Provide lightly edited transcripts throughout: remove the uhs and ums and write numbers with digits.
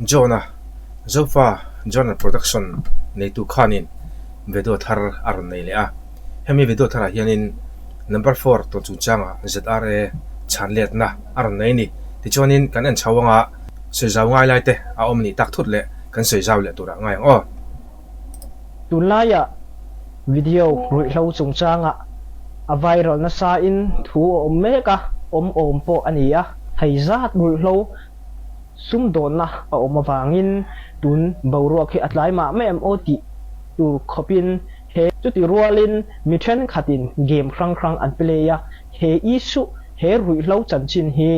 John-a Zofa Journal Production neitu khanin video thar a rawn nei leh a. Hemi video tharah hianin number four tawh chungchangah ZRA chhan letna a rawn nei a ni. Tichuanin kan en chho anga sawi zau ngai lai te a awm anih tak thut leh kan sawi zau leh turah ngai ang aw. Tunlaiah video ruihhlo chungchangah a viral nasain thu a awm mek a, awm awm pawh a ni a, hei zat ruihhlo sumdawnna a awm avangin tun boruak hi a tlai mah mah em aw tih tur khawpin he chuti rualin mi thenkhatin game hrang hrang an play a, he issue he ruihhlo chanchin hi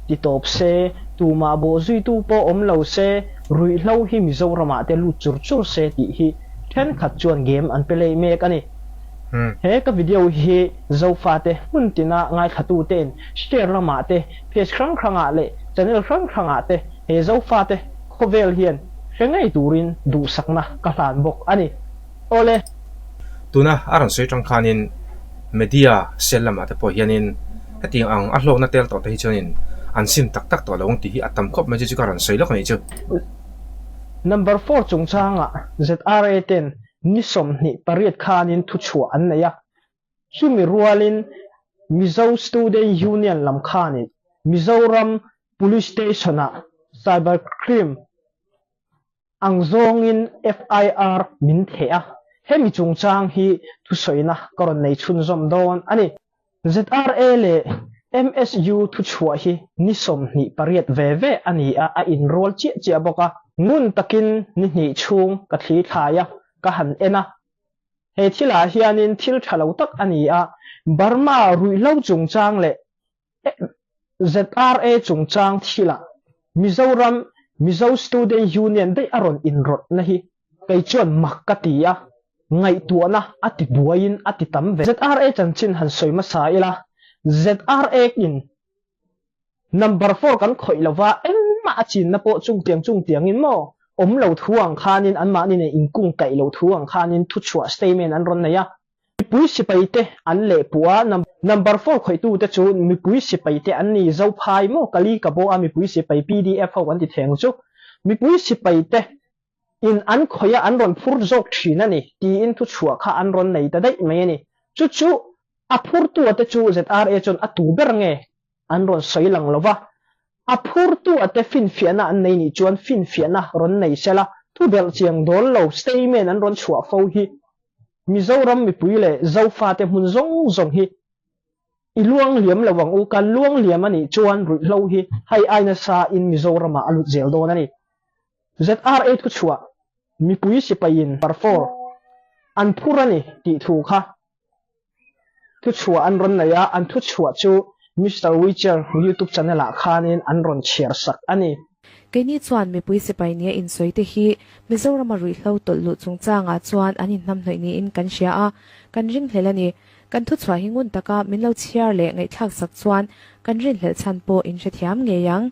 Ti tawp se, tumah bawhzuitu pawh awm lo se, ruihhlo hi Mizoramah te lut chur chur se tih hi thenkhat chuan game an pe leh mek a ni. He ka video hi Zofate hmun tina ngaithlatute'n share lamah te, page hrang hrangah leh channel hrang hrangah te he Zofate khawvel hian hre ngei turin duhsakna ka hlan bawk a ni. Awle. Tuna a rawn sawi tang khanin media cell lamah te pawh hianin hetiang ang a hlawkna tel tawh te hi chuanin an sim tak tak tawh lo ang tih hi a tam khawp mai chu chu ka rawn sawi lawk a nih chu. Number four chungchangah ZRA ten ni 28 khanin thuchhuah an nei a, chumi rualin Mizo Student Union lam khanin Mizoram Police Station-ah Cyber Crime Ang zawngin FIR min theh a, hemi chungchang hi thusawina ka rawn nei chhunzawm dawn a ni. ZRA leh MSU thuchhuah hi ni 28 ve ve a ni a, a inrual chiah chiah bawk a. Ngun takin ni hnih chhung ka thli thlai a, ka han en a. He thilah hianin thil tha lo tak a ni a, Burma ruihhlo chungchang leh ZRA chungchang thilah Mizoram Mizo Student Union daih a rawn inrawlhna hi kei chuan mak ka ti a, ngaihtuahna a ti buaiin a ti tam ve. ZRA chanchin han sawi hmasa ila, ZRA in number four kan khawih lova engmah a chinna pawh chungtiang chungtiangin maw awm lo thu ang khanin anmahni nen inkungkaih lo thu ang khanin thuchhuah statement an rawn nei a, Mipui sipaite an lehpuh a, number four khawihtute chu mipui sipaite an ni, Zophai maw Kali ka bo a mipui sipai pdf ho an ti theng chu mipui sipaite in an khawih a an rawn phur zawk thin a ni tiin thuchhuah kha an rawn nei ta daih mai a ni. Chu chu a phurtu te chu ZRA chuan a tu ber nge an rawn sawi lang lo va, a phurtu a te finfiahna an nei nih chuan finfiahna rawn nei sela, thu belh chiang dawl lo statement an rawn chhuah fo hi Mizoram mipui leh Zofate hmun zawng zawng hi i luang liam lo ang u, kan luang liam a nih chuan ruihhlo hi hei ai nasa in Mizoramah a lut zel dawn a ni. ZRA thuchhuah mipui sipaiin Parfor an phur a ni tih thu kha Thuchhuah an rawn nei a, an thuchhuah chu Mister Witcher YouTube channel ah khanin an rawn chhiar sak a ni. Keini chuan mipui sipai nia insawi te hi Mizorama ruihhlo tawlh luh chungchangah chuan an inhnamhnawih niin kan hria a, kan ringhlel a ni. Kan thuchhuah hi ngun taka min lo chhiar leh ngaihthlak sak chuan kan rinhlelh chhan pawh in hrethiam ngei ang.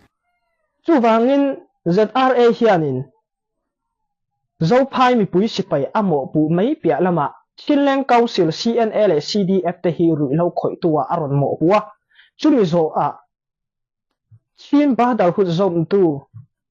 Chuvangin ZRA hianin Zophai mipui sipai a mawhpuh mai piah lamah Chinleng Council, CNA leh CDF te hi ruihhlo khawihtu ah a rawn mawhpuh a, chumi zawhah Chin Brotherhood zawmtu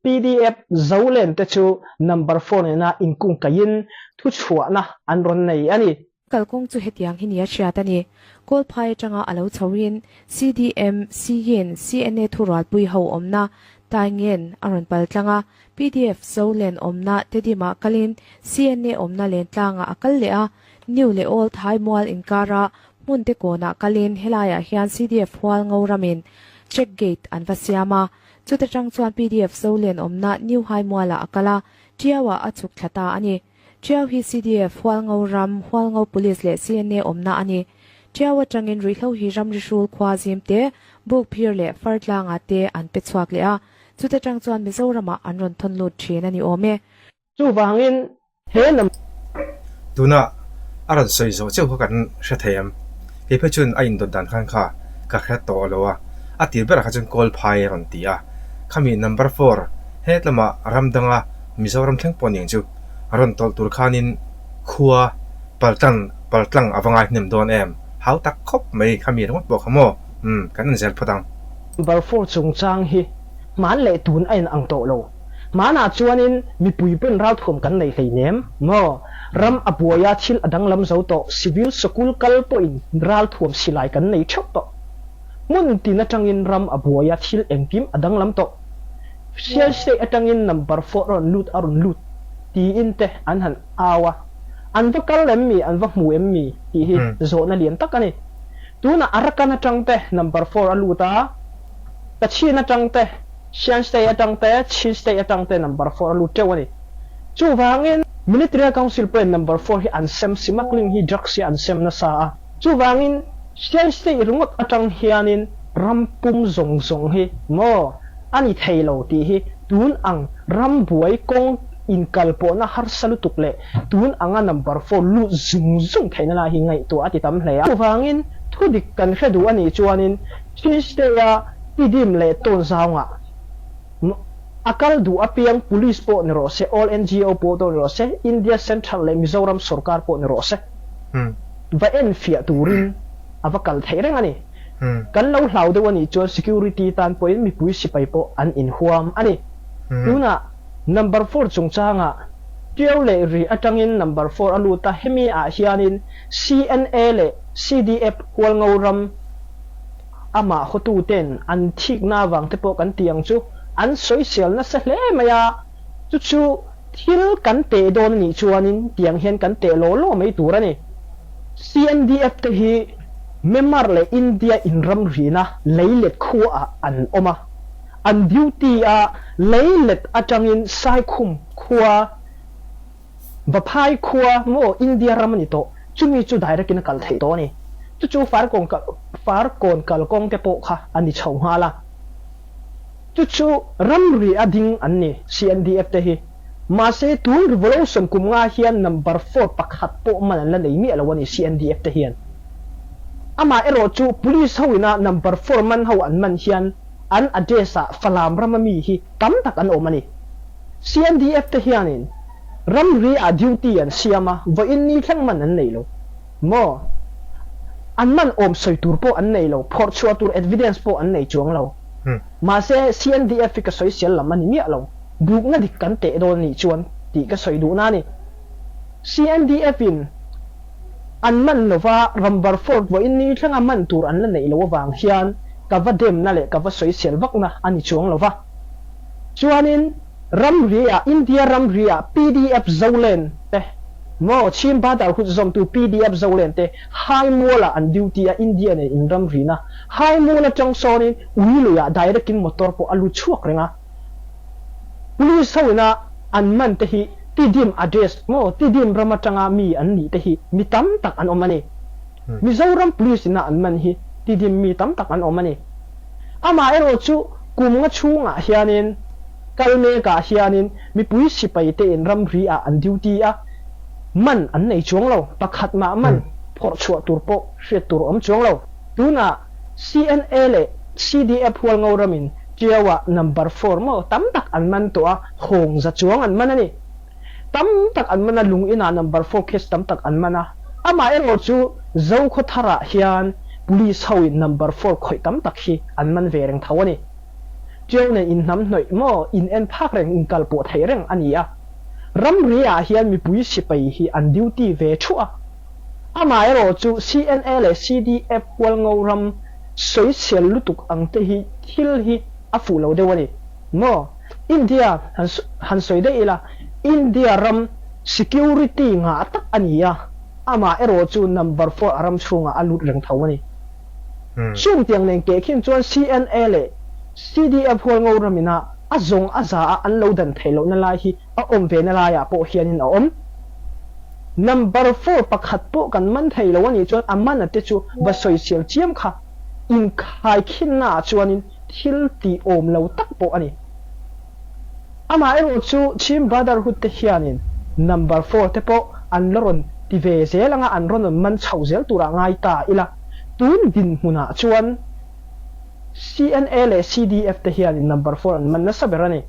PDF Zolen te chu number four nena inkungkaihin thuchhuahna an rawn nei a ni. Kalkawng chu hetiang hi nia hriat a ni. Kawlphai atanga a lo chhoin CDM, CYIN, CNA thurualpui ho awmna Taingen a rawn pal tlang a, PDF Zolen awmna Tedimah kalin CNA awmna Lentlangah a kal leh a, New leh Old Haimual inkara hmun te kawnah kalin helaiah hian CDF Hualngo ramin check gate an va siam a, chuta tang chuan PDF Zolen awmna New Haimualah a kal a, Tiauah a chhuk thla ta a ni. Tiau hi CDF, Hualngo ram, Hualngo Police leh CNA awmna a ni. Tiau atangin ruihhlo hi ramri hrul khua zim te, buk phir leh far tlangah te an pe chhuak leh a, chuta tang chuan Mizoramah an rawn thawn lut thin a ni awm e. Chuvangin he lam. Tuna a rawn sawi zawh cheu kha kan hre thei em? Kei phei chuan a indawt dan khan kha ka hre tawh lo a, a tir berah kha chuan kawl phai a rawn ti a, khami number four het lamah ram danga Mizoram thleng pawh aniang chu a rawn tawlh tur khanin khua paltlang paltlang a va ngai hnem dawn em? Hau tak khawp mai khami ringawt pawh kha maw? Umm kan en zel phawt ang. Number four chungchang hi hman leh tun a in ang tawh lo. Hmanah chuanin mipui pawhin ralthuam kan nei hleinem maw? Ram a buai a, thil a danglam zo tawh, civil sikul kal pawhin ralthuam silai kan nei theuh tawh. Hmun tin atangin ram a buai a, thil engkim a danglam tawh. Sial state atangin number four a rawn lut a rawn lut tiin te an han au a, an va kal em mi, an va hmu em mi tih hi zawhna lian tak a ni. Tunah Arakan atang te number four a lut a, Kachin atang te, Shan State atang te, Chin State atang te number four a lut teuh a ni. Chuvangin Military Council pawhin number four hi an sem smuggling hi drugs hi an sem nasa a. Chuvangin Shan State ringawt atang hianin ram pum zawng zawng hi maw a ni thei lo tih hi tun ang ram buai kawng inkalpawhna harsa lutuk leh tun anga number four lut zung zung theihna lai hi ngaihtuah a ti tam hle a. Chuvangin thudik kan hre duh a nih chuanin Chin State-a Tidim leh Tawnzaungah a kal duh apiang Police pawh ni rawh se, All NGO pawh ni rawh se, India Central leh Mizoram sawrkar pawh ni rawh se, va enfiah turin a va kal theih reng a ni. Kan lo hlau deuh a nih chuan Security tan pawhin mipui sipai pawh an inhuam a ni. Tunah Number four chungchangah Tiau leh Ri atangin Number four a lut a, hemi ah hianin CNA leh CDF Hualngo ram amah hawtuten an thikna avang te pawh kan ti ang chu, an sawisel nasa hle mai a, chu chu thil kan teh dawn a nih chuanin tiang hian kan teh law law mai tur a ni. CNDF te hi Myanmar leh India inramrina leilet khuaah an awm a, an duty a leilet atangin Saikhum khua, Vaphai khua maw India ram a ni tawh, chumi chu direct in a kal theih tawh a ni. Chu chu Farkawn kal Farkawn kalkawng te pawh kha a ni chho nghal a. Chu chu ramri a ding an ni CNDF te hi. Mahse tun revolution kum nga hian number four pakhat pawh man an la nei miah lo a ni CNDF te hian. Amah erawh chu police ho ina number four man ho an man hian an address ah Falam ram a mi hi tam tak an awm a ni. CNDF te hianin ramri ah duty an siam a, vawiin ni thleng man an nei lo maw? An man awm sawi tur pawh an nei lo, phawrh chhuah tur evidence pawh an nei chuang lo. Mahse CNDF hi ka sawi sial lam a ni miah lo, bukna dik kan teh dawn anih chuan tih ka sawi duhna a ni. CNDF in an man lova Rambar Fort vawiin ni thlenga man tur an la neih loh avang hian ka va demna leh ka va sawi sial vakna a ni chuang lova. Chuanin ramri-ah, India ramri-ah pdf Zolen te maw, Chhim Badar hut zawmtu pdf Zolen te Haimual-ah an duty a, India nen inramrina Haimual atang sawnin Uiluiah direct-in motor pawh a lut chhuak reng a. Police ho ina an man te hi Tidim address maw, Tidim ram atanga mi an nih te hi mi tam tak an awm a ni. Mizoram Police ina an man hi Tidim mi tam tak an awm a ni. Amaherawh chu kum nga chhungah hianin kal mekah hianin mipui sipai tein ramri ah an duty a, man an nei chuang lo, pakhat mah man phawrh chhuah tur pawh hriat tur awm chuang lo. Tunah CNA leh CDF Hualngo ramin Tiau-ah number four maw tam tak an man tawh a, hawng za chuang an man a ni. Tam tak an man a, lung inah number four case tam tak an man a. Amaherawh chu Zokhawtharah hian police ho in number four khawih tam tak hi an man ve reng tho a ni. Tiau nen inhnam hnawih maw in en phak reng in kal pawh theih reng a ni a. Ramri ah hian mipui sipai hi an duty ve thuah a. Amaherawh chu CNA leh CDF Hualngo ram sawisel lutuk ang te hi thil hi a fuh lo deuh a ni maw. India han han sawi daih ila, India ram security ngah tak a ni a, amah erawh chu number four a ram chhungah a lut reng tho a ni. Chung tiang nen keh khin chuan CNA leh CDF Hualngo ramina a zawng a za a an lo dan theih lohna lai hi a awm ve na laiah pawh hianin a awm. Number four pakhat pawh kan man thei lo a nih chuan a mana te chu va sawisel chiam kha inkhaikhinna ah chuanin thil tih awm lo tak pawh a ni. Amaherawh chu Chhim Brotherhood te hianin number four te pawh an la rawn ti ve zel anga an rawn rawn man chho zel turah ngai ta ila, tun dinhmunah chuan CNA leh CDF te hianin number four an man nasa ber a ni.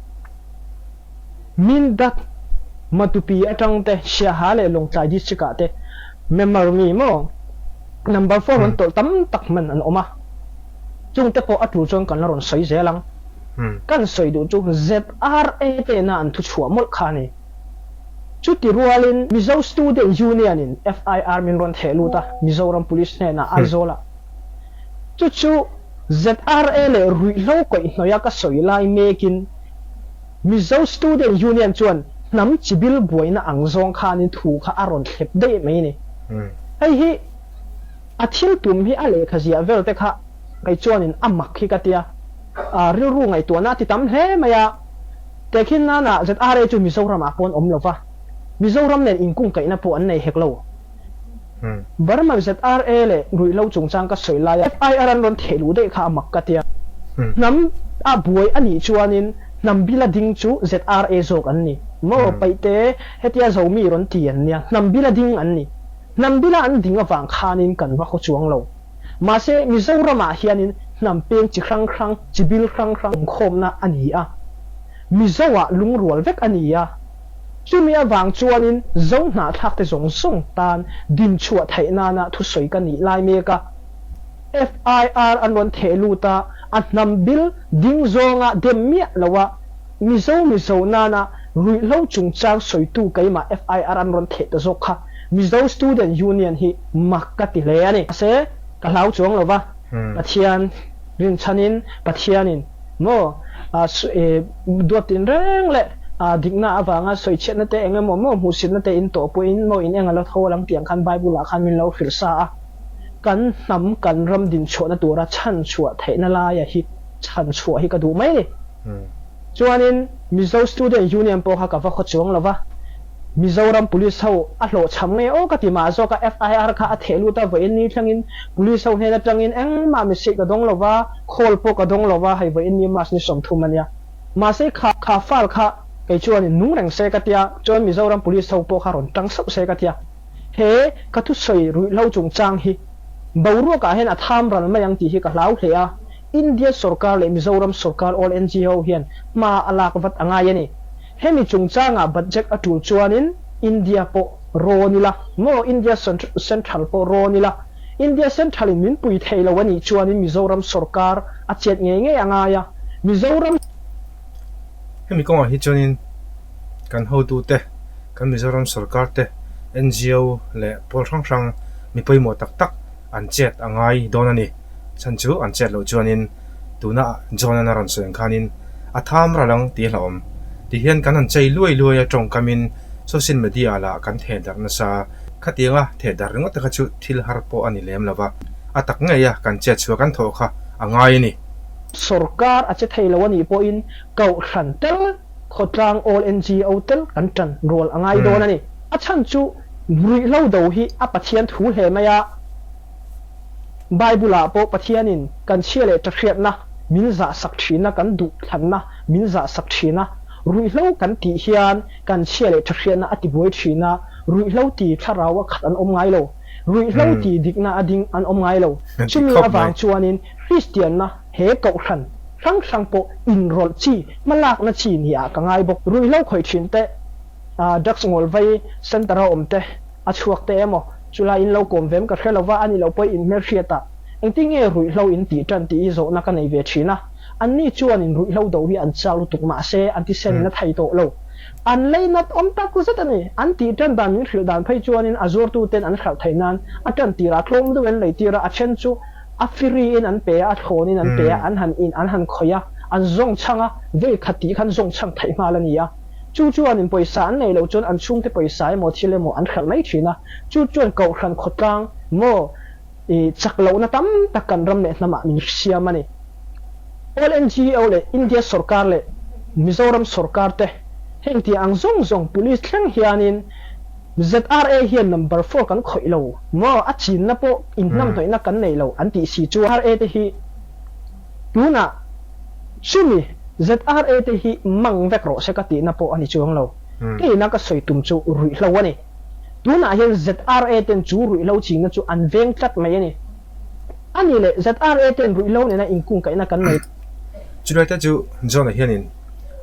Mindat, Matupi atang te, Siaha leh Lawngtlai district ah te member mi maw number four rawn tawlh tam tak man an awm a. Chung te pawh a tul chuan kan la rawn sawi zel ang. Kan sawi duh chu ZRA tena an thuchhuah mawlh kha a ni. Chuti rualin Mizo Student Union-in FIR min rawn theh lut a, Mizoram Police hnenah Aizawlah. Chu chu ZRA leh ruihhlo kaihhnawih a ka sawi lai mekin Mizo Student Union chuan hnam chibil buaina ang zawng khanin thu kha a rawn thlep daih mai a ni. Hei hi a thil tum hi a lehkha ziah vel te kha kei chuanin a mak hi ka tia, rilru ngaihtuahna a ti tam hle mai a. Tehkhin nana ZRA chu Mizoramah pawh an awm lo va, Mizoram nen inkungkaihna pawh an nei hek lo. Burma ZRA leh ruihhlo chungchang ka sawi laia FIR an rawn theh luh daih kha a mak ka tia. Hnam a buai a nih chuanin hnam bila ding chu ZRA zawk an ni. Maw Paihte hetia Zomi rawn ti an nia, hnam bila ding an ni. Hnam bila an ding avang khanin kan va haw chuang lo. Mahse Mizoramah hianin hnam peng chi hrang hrang, chi bil hrang hrang awmkhawmna a ni a. Mizoah lungrual vek a ni a. Chumi avang chuanin Zo hnahthlakte zawng zawng tan dinchhuah theih nana thusawi ka nih lai mek a. FIR an rawn theh lut a, a hnam bil ding zawnga dem miah lo a, Mizo Mizo nana ruihhlo chungchang sawitu keimah FIR an rawn theh ta zawk kha Mizo Student Union hi mak ka ti hle a ni. Mahse, ka hlau chuang lo va, Pathian rinchhanin Pathianin maw duat tinreng leh dikna avanga sawichhiatna te eng emaw maw hmuhsitna te in tawh pawhin maw in eng a la tho ang tih ang khan Bible ah khan min lo hrilh sa a. Kan hnam kan ram dinchhuahna tura chhanchhuah theihna laia hi chhanchhuah hi ka duh mai a ni. Chuanin Mizo Student Union pawh kha ka va khaw chuang lo va, Mizoram Police ho a hlawhchham nge aw ka ti mah zawk a, FIR kha a theh lut a, vawiin ni thlengin Police ho hnen atangin engmah message ka dawng lo va, call pawh ka dawng lo va, hei vawiin ni March ni 30 a nia. Mahse kha kha file kha kei chuanin nung reng se ka tia, chuan Mizoram Police ho pawh kha rawn tang sauh se ka tia. He ka thusawi ruihhlo chungchang hi boruakah hian a tham ral mai ang tih hi ka hlau hle a, India sorkar leh Mizoram sorkar All NGO hian hma a lak vat a ngai a ni. Hemi chungchangah budget a tul chuanin India pawh rawn ila maw India Central pawh rawn ila India Central in min pui thei lo a nih chuanin Mizoram sorkar a chet ngei ngei a ngai a, Mizoram. Hemi kawngah hi chuanin kan hotute, kan Mizoram sorkar te, NGO leh pawl hrang hrang mi pawimawh tak tak an chet a ngai dawn a ni. Chhan chu an chet loh chuanin tuna John-an a rawn sawi ang khanin a tham ral ang tih a hlauhawm. Tihian kan han chei luai luai a tawngkamin social media lah kan theh darh nasa. Khatianga theh darh ringawt te kha chu thil har pawh a ni lem lo va, a tak ngei a kan chet chhuah kan thawh kha a ngai a ni. Sorkar a che thei lo a nih pawhin kohhran tel, khawtlang all NGO tel kan tan rual a ngai dawn a ni. A chhan chu ruihhlo do hi a Pathian thu hle mai a. Bible-ah pawh Pathianin kan chhia leh ṭahriatna min zahsak ṭhina, kan duhthlanna min zahsak ṭhina, ruihhlo kan tih hian kan chhia leh ṭahriatna a tibuai ṭhina, ruihhlo ti thlarau a khat an awm ngai lo, ruihhlo ti dikna a ding an awm ngai lo. Chumi avang chuanin Kristianna he kohhran hrang hrang pawh inrawlh chi, hmalakna chi niah ka ngai bawk. Ruihhlo khawih ṭhin te, drugs ngawlvai center-a awm te, a chhuak te emaw, chulai in lo kawm vem ka hre lova, a ni lo pawh in hmelhriat a, engtin nge ruihhlo in tih tan tih hi zawhna ka nei ve thin a, anni chuanin ruihhlo do hi an chak lutuk mahse an ti sen in a thei tawh lo. An lei nat awm tak zet a ni. An tih tan dan min hrilh dan phei chuanin a zuartu ten an hralh theih nan a tan tirah tlawm deuh in lei tir a, a then chu a free in an pe a, a thlawn in an pe a, an han in an han khawih a, an zawng chhang a, vei khat tih khan zawng chhang theih nghal a ni a. Chu chuanin pawisa an neih loh chuan an chhungte pawisa emaw thil emaw an hralh mai thin a, chu chuan kohhran khawtlang maw i chak lohna tam tak kan ram leh hnamah min siam a ni. All NGO leh India sorkar leh Mizoram sorkar te heng tih ang zawng zawng police thleng hianin ZRA hian number four kan khawih lo maw a chinna pawh inhnamhnawihna kan nei lo an tih si chuan RA te hi Tunah chumi ZRA te hi mang vek rawh se ka tihna pawh a ni chuang lo. Keina ka sawi tum chu ruihhlo a ni. Tunah hian ZRA ten chu ruihhlo chingna chu an veng tlat mai a ni. A nih leh ZRA ten ruihhlo nena inkungkaihna kan nei. Chulai te chu John-a hianin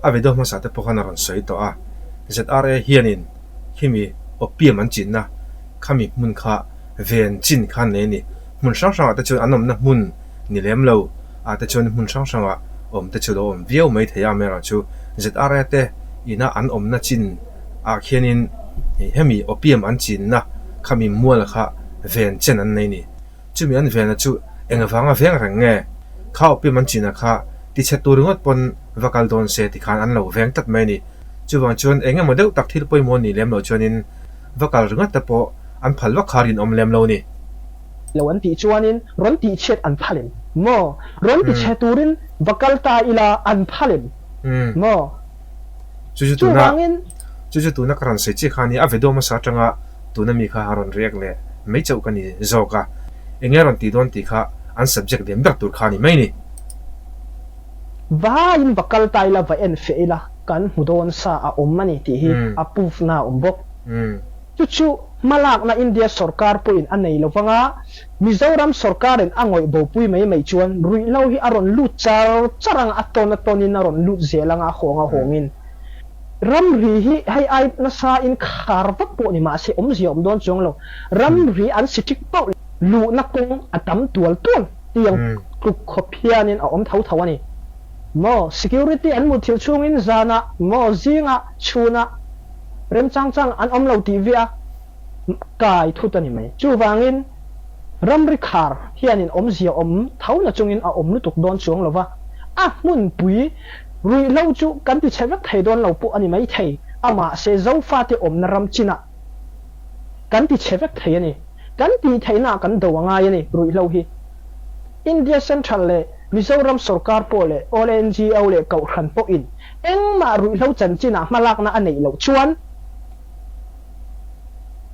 a video hmasa te pawh khan a rawn sawi tawh a, ZRA hianin khimi opium an chinna khami hmun kha ven chin kha an nei a ni. Hmun hrang hrangah te chuan an awmna hmun ni lem lo ah te chuan hmun hrang hrangah Awm te chu lo awm viau mai thei a, amaherawhchu ZRA te ina an awmna chin ah khianin hemi opium an chinna khami mual kha ven chen an nei ni. Chumi an vena chu engvanga veng reng nge? Kha opium an china kha tichhe tur ringawt pawn va kal dawn se tikhan an lo veng tlat mai a ni. Chuvang chuan eng emaw deuh tak thil pawimawh ni lem loh chuanin va kal ringawt te pawh an phal vak kha rinawm lem lo ni. Lo an tih chuanin rawn tihchhiat an phal em maw? Rawn tichhe turin va kal ta ila an phal em maw? Chu chu tuna Chuvangin. Chu chu tuna ka rawn sawi chiah kha a ni, a video hmasa atanga tuna mi kha a rawn react leh mai chauh ka ni zawk a, enge a rawn tih dawn tih kha an subject lian ber tur kha a ni mai ni. Vaiin va kal ta ila va en fiah ila kan hmu dawn sa a awm a ni tih hi a proof na a awm bawk. Chu chu hmalakna India sorkar pawhin a nei lo vanga, Mizoram sorkarin a ngawih bopui mai mai chuan ruihhlo hi a rawn lut char char anga, a tawn a tawnin a rawn lut zel anga, a hawng a hawngin. Ramri hi hei ai nasain khar vak pawh ni mahse awmzia awm dawn chuang lo. Ramri an si ṭik pauh luhna kawng a tam tual tual tiang tluk khawp hianin a awm tho tho a ni. Maw security an muthilh chhungin zanah maw zingah chhunah Remchang chang an awm lo tih viah a kai thut a ni mai. Chuvangin ramri khar hianin awmzia awm tho na chungin a awm lutuk dawn chuang lo va, a hmunpui ruihhlo chu kan ti chhe vek thei dawn lo pawh a ni mai thei, amahse Zofate awmna ram chinah kan ti chhe vek thei a ni. Kan tih theihnaah kan do a ngai a ni ruihhlo hi. India Central leh Mizoram sorkar pawh leh All NGO leh Kohhran pawhin Engmah ruihhlo chanchinah hmalakna a neih loh chuan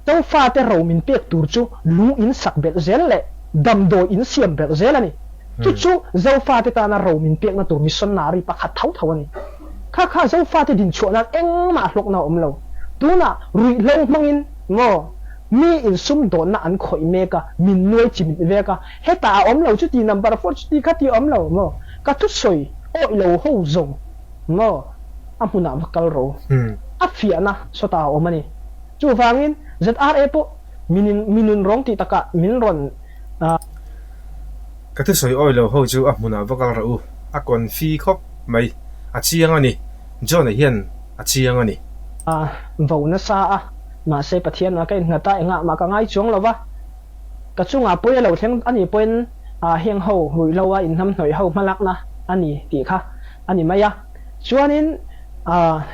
Zofate ro min pek tur chu lung in sak belh zel leh damdawi in siam belh zel a ni. Chu chu Zofate tana ro min pekna tur missionary pakhat tho tho a ni. Kha kha Zofate dinchhuah nan engmah hlawkna a awm lo. Tunah ruihhlo hmangin maw mi in sumdawnna an khawih mek a, min nuai chimit vek a, hetah a awm lo chuti number four chuti kha ti a awm lo maw ka thusawi Awih lo ho zawng maw a hmunah va kal ro. A fiahna sawta a awm a ni. Chuvangin ZRA pawh minin minun rawng tih takah min rawn a. Ka thusawi awih lo ho chu a hmunah va kal rawh u. A confi khawp mai. A chiang a ni. John-a hian a chiang a ni. A vo nasa a, mahse Pathianah ka innghat a, engah mah ka ngai chuang lo va. Ka chungah pawi a lo thleng a nih pawhin heng ho ruihhlo a inhnamhnawih ho hmalakna a ni tih kha a ni mai a. Chuanin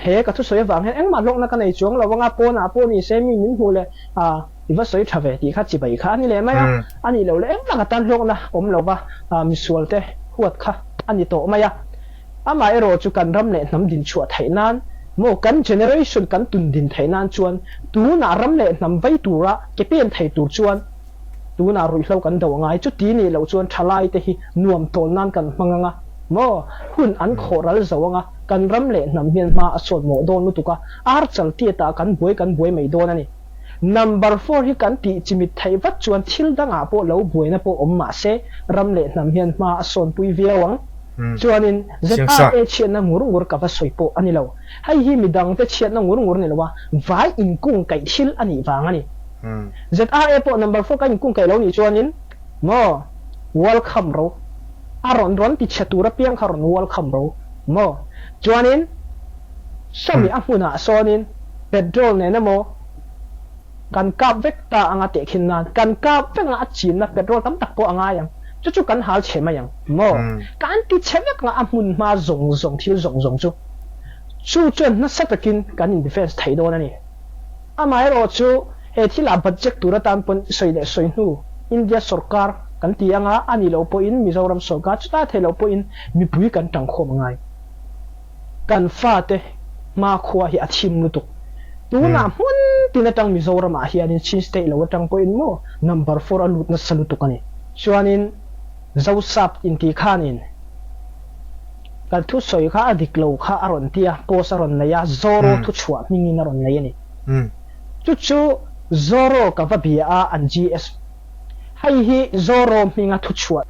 he ka thusawi avang hian engmah hlawkna ka nei chuang lo anga pawnah pawh ni se mi min hmuh leh i va sawi tha ve tih kha chibai kha a ni leh mai a. A nih loh leh engmah ka tan hlawkna awm lova misualte huat kha a ni tawh mai a. Amaherawh chu kan ram leh hnam din chhuah theih nan maw kan generation kan tun din theih nan chuan tunah ram leh hnam vei tura ke pen thei tur chuan tunah ruihhlo kan do angai chuti nih loh chuan thalai te hi nuam tawl nan kan hmang anga maw hun an khawh ral zo anga kan ram leh hnam hian hma a sawt mawh dawn lutuk a ar chal tiat ah kan buai kan buai mai dawn a ni. Number four hi kan tih chimit theih vat chuan thil dangah pawh lo buaina pawh awm mahse ram leh hnam hian hma a sawnpui viau ang. Chuanin ZRA chhiatna ngur ngur ka va sawi pawh a ni lo. Hei hi midangte chhiatna ngur ngur ni lo a, vai inkung kaih thil a nih vang a ni. ZRA pawh number four ka inkung kaih lo nih chuanin maw welcome ro. A rawn rawn ti chhe tur apiang kha rawn welcome ro maw. Chuanin sawmi a hmunah sawnin petrol nen emaw Kan kap vek ta anga tehkhin nan kan kap vek anga a chinna petrol tam tak pawh a ngai ang. Chu chu kan hal chhe mai ang maw? Kan ti chhe vek anga a hmun hma zawng zawng thil zawng zawng chu. Chu chuan nasa takin kan in defence thei dawn a ni. Amaherawh chu he thilah budget tur atan pawn sawi leh sawi hnu India sorkar kan ti anga a nih loh pawhin Mizoram sorkar chuta theih loh pawhin mipui kan tangkhawm a ngai. Kan fate hmakhua hi a thim lutuk. Tunah hmun tin atang Mizoramah hianin Chin State lo atang pawhin maw number four a lut nasa lutuk a ni. Chuanin Zosap intih khanin kan thusawi kha a dik lo kha a rawn ti a, post a rawn nei a, Zoro thuchhuah hmingin a rawn nei a ni. Chu chu Zoro ka va bia a an GS. Hei hi Zoro hminga thuchhuah.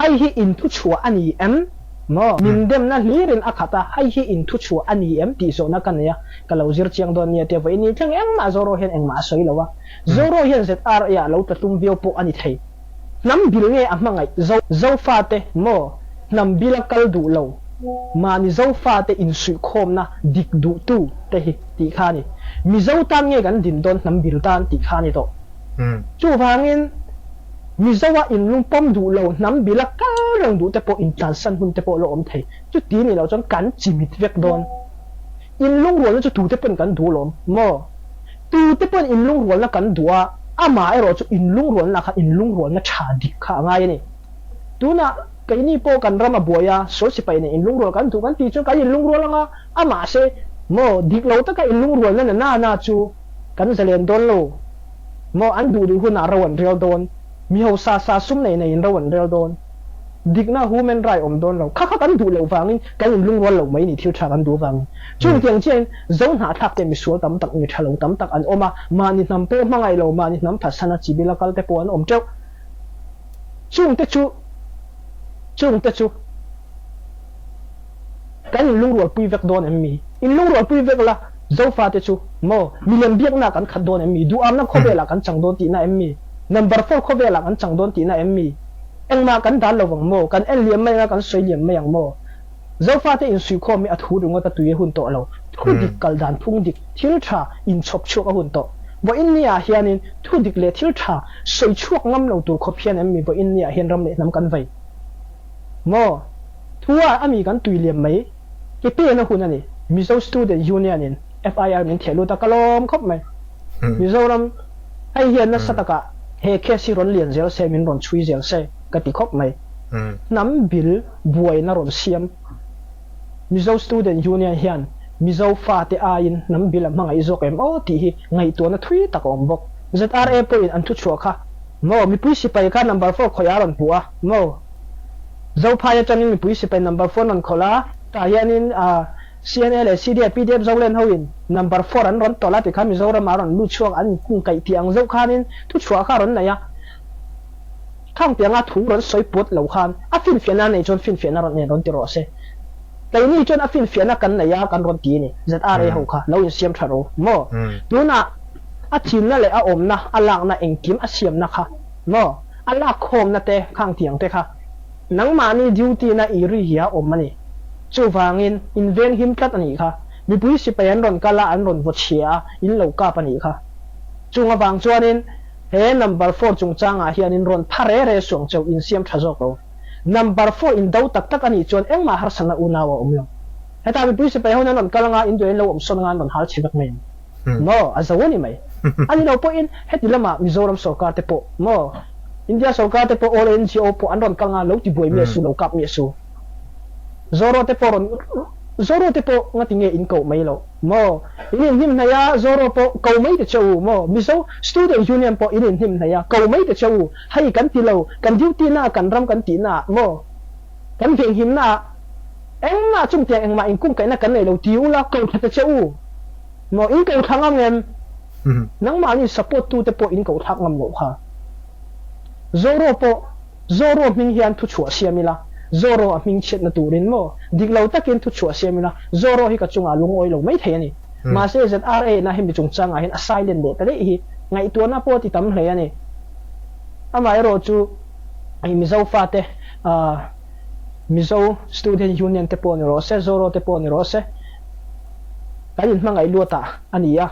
Hei hi in thuchhuah a ni em? Maw? Min demna hlirin a khat a, hei hi in thuchhuah a ni em tih zawhna ka nei a, ka lo zir chiang dawn nia tia vawiin ni thleng engmah Zoro hian engmah a sawi lo a. Zoro hian ZRA ah lo tla tum viau pawh a ni thei. Hnam bil nge a hmangaih Zo Zofate maw? Hnam bila kal duh lo. Mahni Zofate insuihkhawmna dik duhtu te hi tih kha a ni. Mizo tan nge kan din dawn hnam bil tan tih kha a ni tawh. Chuvangin Mizoa inlungpawm duh lo hnam bila kal reng duh te pawh intlansan hun te pawh la awm thei. Chuti ni lo chuan kan chimit vek dawn. Inlungrualna chu tute pawn kan duh lawm maw? Tute pawn inlungrualna kan duh a, amah erawh chu inlungrualna kha inlungrualna tha dik kha a ngai a ni. Tunah keini pawh kan ram a buai a, sual sipai nen inlungrual kan duh kan tih chuan kan inlungrual ang a, amah se maw dik lo taka inlungrualna na na na chu kan zalen dawn lo maw, an duh duh hunah ro an rel dawn, mi hausa sa sum nei neiin ro an rel dawn, dikna human right awm dawn lo, kha kha kan duh loh vangin kan inlungrual lo mai ni thil tha kan duh vangin. Chung tiang chiahin zo hnahthlak te misual tam tak, mi tha lo tam tak an awm a, mahni hnam pawh hmangaih lo, mahni hnam phatsana chibila kal te pawh an awm teuh. Chungte chu chungte chu kan inlungrualpui vek dawn em mi? Inlungrualpui vek la, Zofate chu maw milem biakna kan khat dawn em mi? Duhamna khawvelah kan chang dawn tihna em mi? Number four khawvelah kan chang dawn tihna em mi? Engmah kan dan lo vang maw? Kan en liam mai anga kan sawi liam mai ang maw? Zofate insuihkhawm hi a thu ringawt a tui a hun tawh lo. Thu dik kal dan phung dik, thil tha inchhawp chhuak a hun tawh. Vawiin ni ah hianin thu dik leh thil tha sawi chhuak ngam lo tur khawp hian em mi vawiin ni ah hian ram leh hnam kan vei maw? Thu ah a mi kan tui liam mai ke pen a hun a ni. Mizo Student Union in FIR min theh lut a ka lawm khawp mai. Mizoram hei hian nasa takah he case hi rawn lian zel se min rawn chhui zel se ka ti khawp mai. Hnam bil buaina rawn siam Mizo Student Union hian Mizo fate aiin hnam bil a hmangaih zawk em aw tih hi ngaihtuahna thui tak a awm bawk. ZRA pawhin an thuchhuah kha maw mipui sipai kha number four khawih a rawn hmuh a maw Zophai atangin mipui sipai number four an rawn khawlh a tah hianin CNA leh CDA PDF Zolen hoin number four an rawn tawlh a tikhan Mizoram ah a rawn lut chhuak an inkungkaih tih ang zeuh khanin thuchhuah kha a rawn nei a. Khang tianga thu rawn sawi pawt lo khan a finfiahna a neih chuan finfiahna rawn nen rawn ti rawh se. Keini chuan a finfiahna kan nei a kan rawn ti a ni. ZRA ho kha lo insiam tha ro maw? Tunah a chinna leh a awmna, a lakna engkim a siamna kha maw? A lakkhawmna te khang tiang te kha nangmahni duty na i ri hi a awm a ni. Chuvangin in venghim tlat a nih kha. Mipui sipai an rawn kal a, an rawn vaw chhia a, in lo kap a nih kha. Chung avang chuanin He number four chungchangah hian in rawn pha re re suang cheu in siam tha zawk lo. Number four in do tak tak a nih chuan engmah harsatna unau a awm lo. Heta mipui sipai ho in an rawn kal anga in duh in lo awm sawn anga an rawn hal chhe vek mai ang. Maw? A zo a ni mai. A ni lo pawhin heti lama Mizoram sorkar te pawh maw? India sorkar te pawh all NGO pawh an rawn kal anga lo ti buai miah su lo kap miah su. Zoro te pawh rawn Zoro te pawh ngati nge in koh mai loh? Maw? In inhnim hnaih a, Zoro pawh ko mai ta che u maw? Mizo Student Union pawh in inhnim hnaih a, ko mai ta che u. Hei kan ti lo, kan duty na ah, kan ram kan tih na ah maw? Kan venghim na ah engmah chungtiang engmah inkungkaihna kan nei lo ti ula, ko thla ta che u maw? In ko thla ngam em? Nangmahni support tu te pawh in ko thlak ngam loh kha. Zoro pawh Zoro hming hian thuchhuah siam ila, Zoro a hming chhiatna turin maw? Dik lo takin thuchhuah siam ila, Zoro hi ka chungah lungawi lo mai thei a ni. Mahse ZRA na hemi chungchangah hian a silent leh ta daih hi ngaihtuahna pawh a ti tam hle a ni. Amaherawhchu hei Mizo fate Mizo Student Union te pawh ni rawh se, Zoro te pawh ni rawh se, kan inhmangaih luatah a ni a.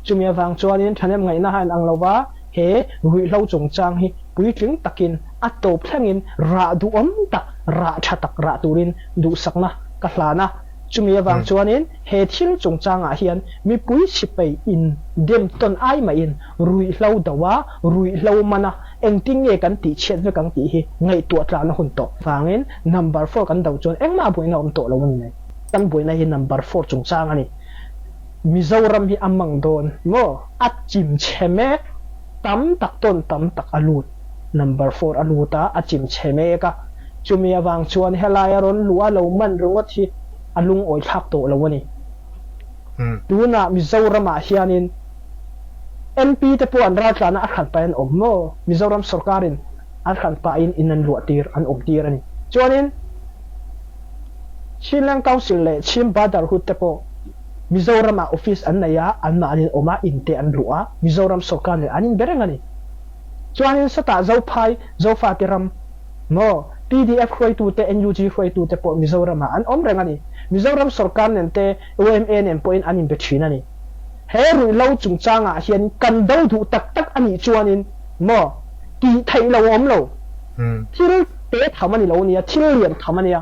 Chumi avang chuanin thahnem ngaihna a inang lova, he ruihhlo chungchang hi puitling takin a tawp thlengin rah duhawm tak, rah tha tak rah turin duhsakna ka hlan a. Chumi avang chuanin he thil chungchangah hian mipui chhipei in dem tawn ai maiin ruihhlo do a, ruihhlo man a, engtin nge kan tih chhiat vek ang tih hi ngaihtuah tlana hun tawh vangin number four kan do chuan engmah buaina a awm tawh lo a ni mai. Kan buaina hi number four chungchang a ni. Mizoram hi a mang dawn maw? A chim chhe mek, tam tak tawn tam tak a lut, number four a lut a, a chim chhe mek a, chumi avang chuan helai a rawn luh a lo man ringawt hi a lungawi thlak tawh lo a ni. Tunah Mizoramah hianin MP te pawh an raltlana a hran pahin an awm maw? Mizoram sorkarin an hran pahin in an luah tir, an awm tir a ni. Chuanin Chinland Council leh Chin Brotherhood te pawh Mizoramah office an nei a, anmahni an awm a, in te an luh a, Mizoram sorkar nen an inbe reng a ni. Chuanin sawtah Zophai, Zofate ram maw? Pdf hruaitute, NUG hruaitute pawh Mizoramah an awm reng a ni. Mizoram sorkar nen te, yma nen pawhin an inbe thin a ni. He ruihhlo chungchangah hian kan do duh tak tak a nih chuanin maw tih theih lo a awm lo. Thil te tham a ni lo nia, thil lian tham a nia.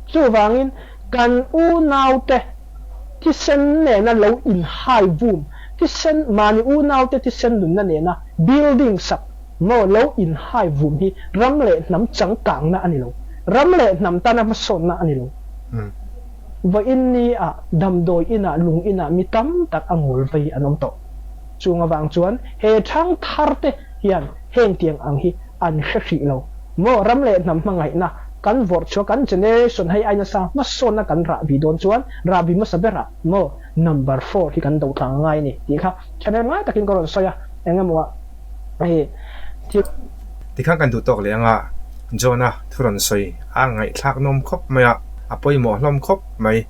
Chuvangin kan unaute thisen nena lo inhai vum, thisen, mahni unaute thisen nunna nena building sak maw lo inhai vum hi ram leh hnam changkangna a ni lo. Ram leh hnam tana hmasawnna a ni lo. Vawiin ni-ah damdawi inah lung inah mi tam tak a ngawl vei an awm tawh. Chung avang chuan he thangthar te hian heng tiang ang hi an hre hrih lo maw? Ram leh hnam hmangaihna kan vawrh chhuah kan generation hei ai nasa hmasawnna kan rahbi dawn chuan rahbi hmasa berah maw number four hi kan do tlang a ngai a ni tih kha channel ngai takin ka rawn sawi a, eng emaw ah hei thil. Tikhan kan duh tawk leh anga John-a thu rawn sawi a ngaihthlak nawm khawp mai a, a pawimawh hlawm khawp mai.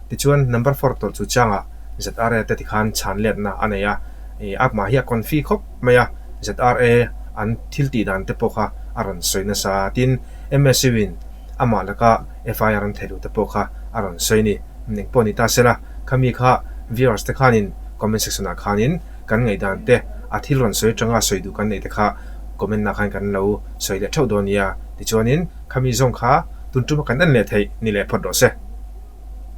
Tichuan number four tawlh chu changah ZRA te tikhan chhan letna a nei a, ih a mah hi a confi khawp mai a, ZRA an thil tih dan te pawh kha a rawn sawi nasa a, tin MSU in amah laka FIR an thei luh te pawh kha a rawn sawi a ni. Eng pawh ni ta sela, khami kha viewers te khanin comment section ah khanin kan ngaihdan te a thil rawn sawi atanga sawi duh kan neih te kha comment ah khan kan lo sawi leh theuh dawn nia. Tichuanin khami zawng kha tun tuma kan en leh theih ni leh phawt rawh se.